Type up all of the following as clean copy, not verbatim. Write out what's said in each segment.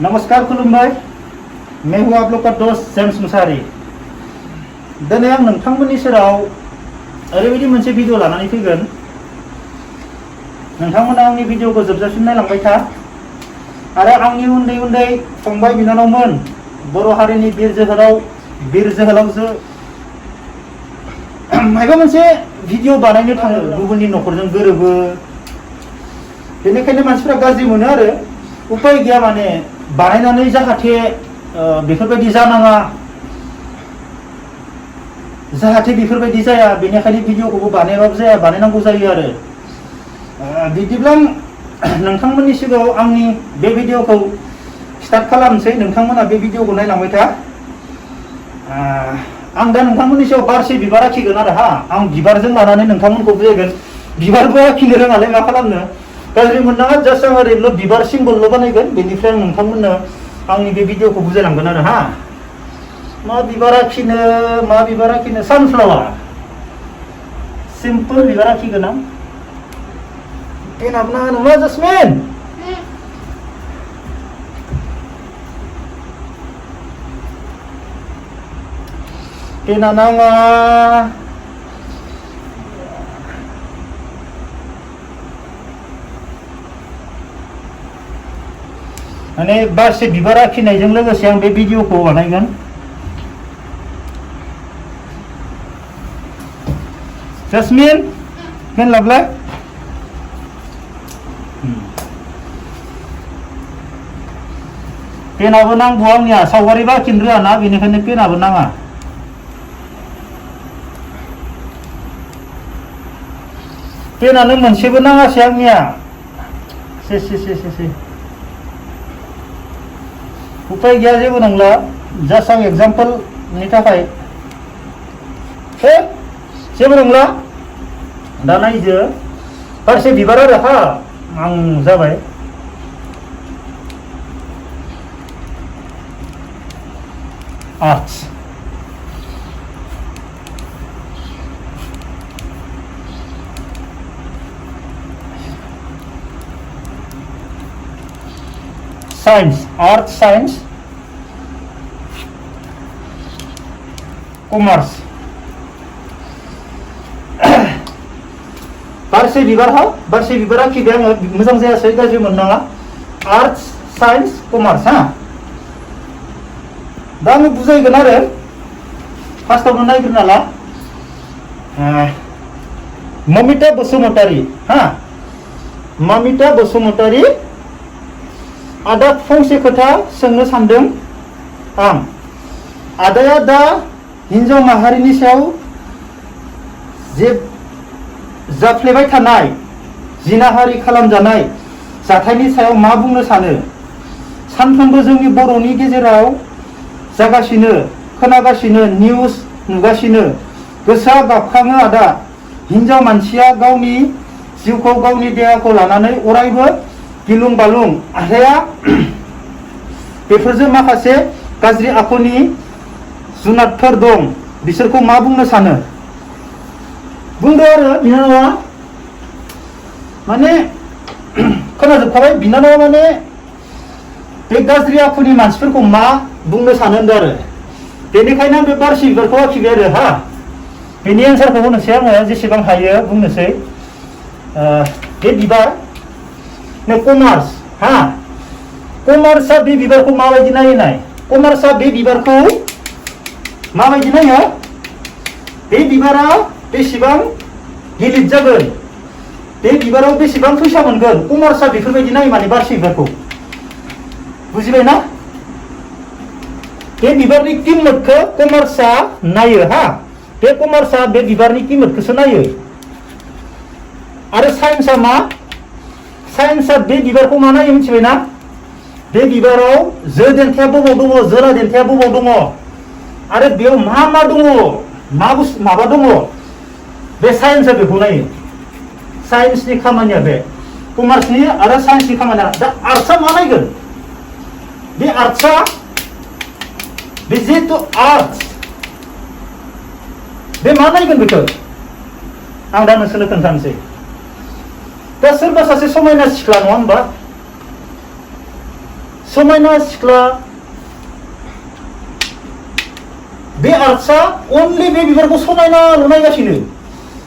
नमस्कार खुलुमबाय मैं हूँ आप लोग का दोस्त जेम्स मुसाहारि दिनै आं नोंथांमोननि सेराव ओरैबायदि मोनसे भिडिअ लानानै फैगोन नोंथांमोना आंनि भिडिअखौ जोबजासिम नायलांबाय था आरो आंनि उन्दै उन्दै फंबाय बिनानावमोन बर' हारिनि बिर जोहोलावजो माबा मोनसे भिडिअ बानायनो थाङो गुबुननि नखरजों गोरोबो बेनिखायनो मानसिफ्रा गाज्रि मोनो आरो उपाय गैया माने बानायनानै जाहाथे बेफोरबायदि जानाङा जाहाथे बेफोरबायदि जाया बेनिखायनो भिडिअखौबो बानायाबाबो जाया बानायनांगौ जायो आरो बिदिब्ला नोंथांमोननि सिगाङाव आंनि बे भिडिअखौ स्टार्ट खालामनोसै नोंथांमोना बे भिडिअखौ नायलांबाय था आं दा नोंथांमोननि सायाव बारसे बिबार आखिगोन आरो आं बिबारजों लानानै नोंथांमोनखौ बुजायगोन बिबारबो आखिनो रोङालाय मा खालामनो गाज्रि मोननाङा जास्ट आं ओरैनो बिबार सिम्बलल' बानायगोन बेनिफ्राय आं नोंथांमोननो आंनि बे भिडिअखौ बुजायलांगोन आरो मा बिबार आखिनो सानफ्लावार सिम्पल बिबार आखिगोन आं पेनाबो नाङा नामा जासमिन पेना नाङा माने बारसे बिबार आखिनायजों लोगोसे आं बे भिडिअखौ बानायगोन जासमिन पेन लाबलाय पेनाबो नांगौ आंनिया सावगारिबो आखिनो रोङा ना बेनिखायनो पेनाबो नाङा पेनानो मोनसेबो नाङासै आंनिया से उपाय गैया जेबो नंला जास्ट आं एग्जाम्पलनि थाखाय जेबो नंला दा नायदो बारसे बिबार आरो आं जाबाय arts science arts science commerce बारसे बिबार आखिबाय आङो मोजां जायासै गाज्रि मोननाङा आर्ट्स साइंस कमार्स दा आङो बुजायगोन आरो फार्स्टआवनो नायग्रोना ला ममिता बसुमतारी ममिता बसुमतारी आदा फंसे खोथा सोंनो सानदों आं आदाया दा हिन्जाव माहारिनि सायाव जे जाफ्लेबाय थानाय जिनाहारि खालामजानाय जाथायनि सायाव मा बुंनो सानो सानफ्रोमबो जोंनि बर'नि गेजेराव जागासिनो खोनागासिनो निउस नुगासिनो गोसोआ गाबखाङो आदा हिन्जाव मानसिया गावनि जिउखौ गावनि देहाखौ लानानै अरायबो गिलुं बालुं आदाया बेफोरजों माखासे गाज्रि आखुनि जुनादफोर दं बिसोरखौ मा बुंनो सानो बुंदो आरो बिनानावा माने खोनाजोबखाबाय बिनानावा माने बे गाज्रि आखुनि मानसिफोरखौ मा बुंनो सानो होनदों आरो बेनिखायनो आं बे बारसे बिबारखौ आखिबाय आरो बेनि एन्सारखौ होनोसै आङो जेसेबां हायो बुंनोसै बे बिबार कमार्स कमार्सआ बे बिबारखौ माबायदि नायो नाय कमार्सआ बे बिबारखौ माबायदि नायो बे बिबारा बेसेबां गिलिर जागोन बे बिबाराव बेसेबां फैसा मोनगोन कमार्सआ बेफोरबायदि नायो माने बारसे बिबारखौ बुजिबाय ना बे बिबारनि किमतखौ कमार्सआ नायो बे कमार्सआ बे बिबारनि किमतखौसो नायो आरो साइन्सआ मा साइन्सआ बे बिबारखौ मा नायो मिथिबाय ना बे बिबाराव जो देन्थाया बबाव दङ जोला देन्थाया बबाव दङ आरो बेयाव मा दङ माबा दङ बे साइन्सआ बेखौ नायो साइन्सनि खामानिया बे कमार्सनि आरो साइन्सनि खामानिया दा आर्ट्सआ मा नायगोन बे आर्ट्सआ बे जिहेतु आर्ट्स बे मा नायगोन बेखौ आं दा नोंसोरनो खोन्थानोसै दा सोरबा सासे समायना सिख्ला नङा होनबा समायना सिख्ला बे आर्ट्सआ अनलि बे बिबारखौ समायनाल' नायगासिनो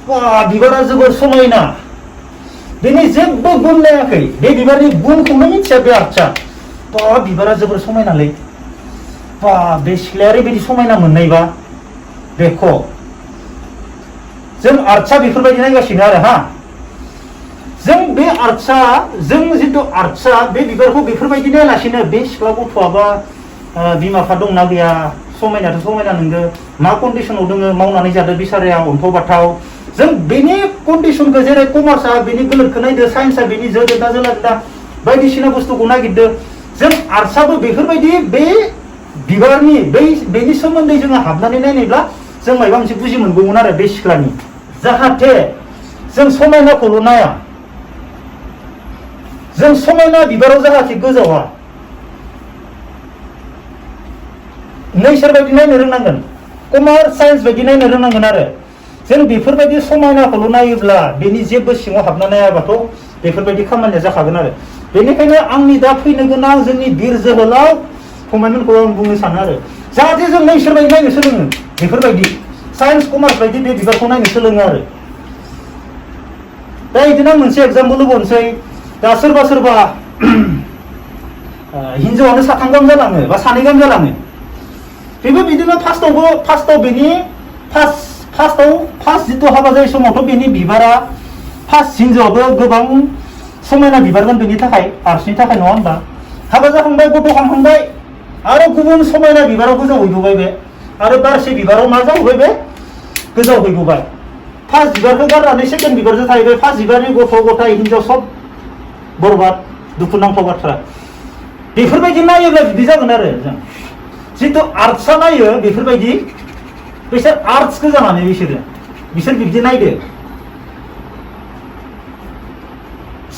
बा बिबारा जोबोर समायना बेनि जेबो गुन नायाखै बे बिबारनि गुनखौनो मिथिया बे आर्ट्सआ बा बिबारा जोबोर समायनालै बा बे सिख्लाया ओरैबायदि समायना मोननायबा बेखौ जों आर्ट्सआ बेफोरबायदि नायगासिनो आरो हा जों बे आर्ट्सआ जों जितु आर्ट्सआ बे बिबारखौ बेफोरबायदि नायालासिनो बे सिख्ला गथ'आबा बिमा बिफा दंना गैया समायनाथ' समायना नोंगो मा कन्डिशनाव दोङो मावनानै जादो बिसाराया अन्थाव बाथाव जों बेनि कन्डिशनखौ जेरै कमार्सआ बेनि गोलोरखौ नायदो साइन्सआ बेनि जोदो दा जोलादा बायदिसिना बुस्थुखौ नागिरदो जों आर्ट्सआबो बेफोरबायदि बे बिबारनि बेनि सोमोन्दै जोङो हाबनानै नायनायब्ला जों माबा मोनसे बुजि मोनगौमोन आरो बे सिख्लानि जाहाथे जों समायनाखौल' नाया जों समायना बिबाराव जाहाथे गोजावा नेचार बायदि नायनो रोंनांगोन कमार्स साइन्स बायदि नायनो रोंनांगोन आरो जों बेफोरबायदि समायनाखौल' नायोब्ला बेनि जेबो सिङाव हाबना नायाबाथ' बेफोरबायदि खामानिया जाखागोन आरो बेनिखायनो आंनि दा फैनो गोनां जोंनि बिर जोहोलाव फंबायमोनखौ आं बुंनो सानो आरो जाहाथे जों नेचार बायदि नायनो सोलोङो बेफोरबायदि साइन्स कमार्स बायदि बे बिबारखौ नायनो सोलोङो आरो दा बिदिनो आं मोनसे एग्जाम्पल होबावनोसै दा सोरबा सोरबा हिन्जावानो साथाम गाहाम जालाङो बा सानै गाहाम जालाङो बेबो बिदिनो फार्स्टआव बेनि फार्स्ट जितु हाबा जायै समावथ' बेनि बिबारा फार्स्ट हिन्जावाबो गोबां समायना बिबारगोन बेनि थाखाय आर्ट्सनि थाखाय नङा होनबा हाबा जाखांबाय गथ' खांखांबाय आरो गुबुन समायना बिबाराव गोजावहैबोबाय बे आरो बारसे बिबाराव मा जाहैबाय बे गोजावहैबोबाय फार्स्ट बिबारखौ गारनानै सेकेन्ड बिबारजों थाहैबाय फार्स्ट बिबारनि गथ' गथाय हिन्जाव सब बरबाद दुखुनांथाव बाथ्रा बेफोरबायदि नायोब्ला बिदि जागोन आरो जों जितु आर्ट्सआ नायो बेफोरबायदि बिसोर आर्ट्स गोजानानै बिसोर बिदि नायदो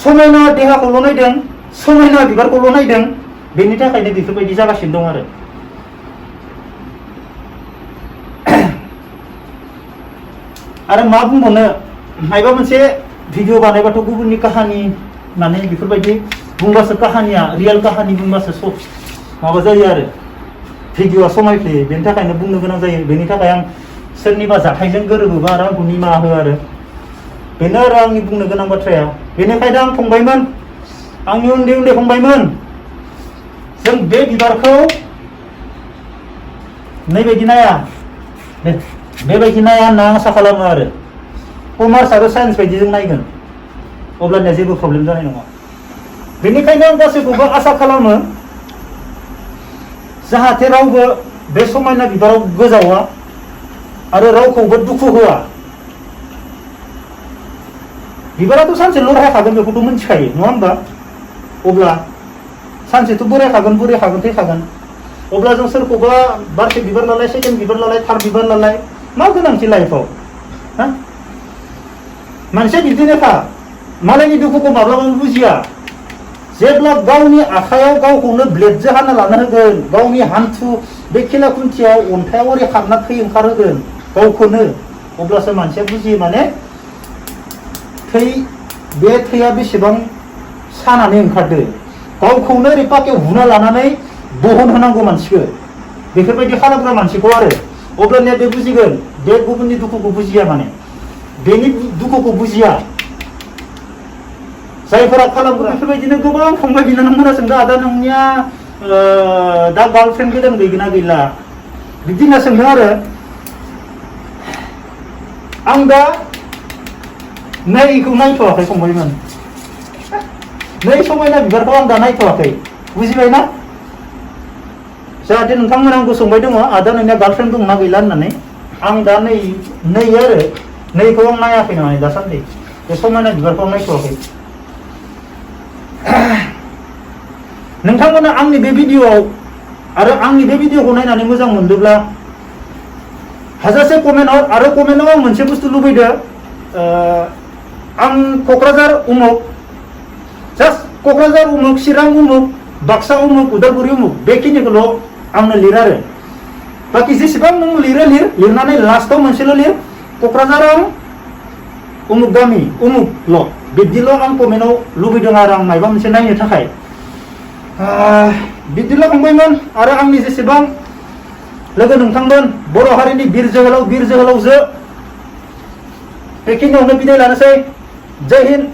समायना देहाखौल' नायदों समायना बिबारखौल' नायदों बेनि थाखायनो बेफोरबायदि जागासिनो दं आरो मा बुंबावनो मायबा मोनसे भिडिअ बानायबाथ' गुबुननि काहानि माने बेफोरबायदि बुंबासो काहानिया रियेल काहानि बुंबासो माबा जायो आरो भिडिअआ समायफ्लेयो बेनि थाखायनो बुंनो गोनां जायो बेनि थाखाय आं सोरनिबा जाथायजों गोरोबोबा आरो आंखौ निमाहा हो आरो बेनो आरो आंनि बुंनो गोनां बाथ्राया बेनिखायनो आं फंबायमोन आंनि उन्दै उन्दै फंबायमोन जों बे बिबारखौ नैबायदि नाया बेबायदि नाया होनना आं आसा खालामो आरो कमार्स आरो साइन्स बायदि जों नायगोन अब्लानिया जेबो प्रब्लेम जानाय नङा बेनिखायनो आं गासैखौबो आसा खालामो जाहाथे रावबो बे समायना बिबाराव गोजावा आरो रावखौबो दुखु होआ बिबाराथ' सानसे लरायखागोन बेखौथ' मिथिखायो नङा होमबा अब्ला सानसेथ' बोरायखागोन बुरायखागोन थैखागोन अब्ला जों सोरखौबा बारसे बिबार लालाय सेकेन्ड बिबार लालाय थार्ड बिबार लालाय मा गोनांथि लाइफआव हा मानसिया बिदिनोखा मालायनि दुखुखौ माब्लाबाबो बुजिया जेब्ला गावनि आखायाव गावखौनो ब्लेडजों हाना लानो होगोन गावनि हान्थु बे खेला खुन्थियाव अन्थायाव ओरै खारना थै ओंखारहोगोन गावखौनो अब्लासो मानसिया बुजियो माने बे थैया बेसेबां सानानै ओंखारदो गावखौनो ओरै पाकेयाव हुना लानानै बहन होनांगौ मानसिखौ बेफोरबायदि खालामग्रा मानसिखौ आरो अब्लानिया बे बुजिगोन बे गुबुननि दुखुखौ बुजिया माने बेनि दुखुखौ बुजिया जायफोरा खालामग्रा बेफोरबायदिनो गोबां फंबाय बिनानावमोना सोंदों आदा नोंनिया दा गार्लफ्रेन्ड गोदान गैगोना गैला बिदि होनना सोंदों आरो आं दा नैखौ नायथ'वाखै फंबायमोन नै समायना बिबारखौ आं दा नायथ'वाखै बुजिबायना जाहाथे नोंथांमोना आंखौ सोंबाय दङ आदा नोंनिया गार्लफ्रेन्ड दंना गैला होननानै आं दा नै आरो नैखौ आं नायाखै नामा दासान्दि बे समायना बिबारखौ आं नायथ'वाखै नोंथांमोना आंनि बे भिडिअआव आरो आंनि बे भिडिअखौ नायनानै मोजां मोनदोंब्ला हाजासे कमेन्टआव आरो कमेन्टआव आं मोनसे बुस्थु लुबैदो आं क'क्राझार उमुक जास्ट क'क्राझार उमुक चिरां उमुक बाक्सा उमुक उदालगुरि उमुक बेखिनिखौल' आंनो लिर आरो बाखि जेसेबां नों लिरनानै लास्टआव मोनसेल' लिर क'क्राझाराव उमुक गामि उमुकल' बिब्दिल' आं कमेन्टआव लुबैदों आरो आं माबा मोनसे नायनो थाखाय बिदिब्ला फंबायमोन आरो आंनि जेसेबां लोगो नोंथांमोन बर' हारिनि बिर जोहोलाव बिर जोहोलावजो बेखिनियावनो बिदाय लानोसै। जय हिन्द।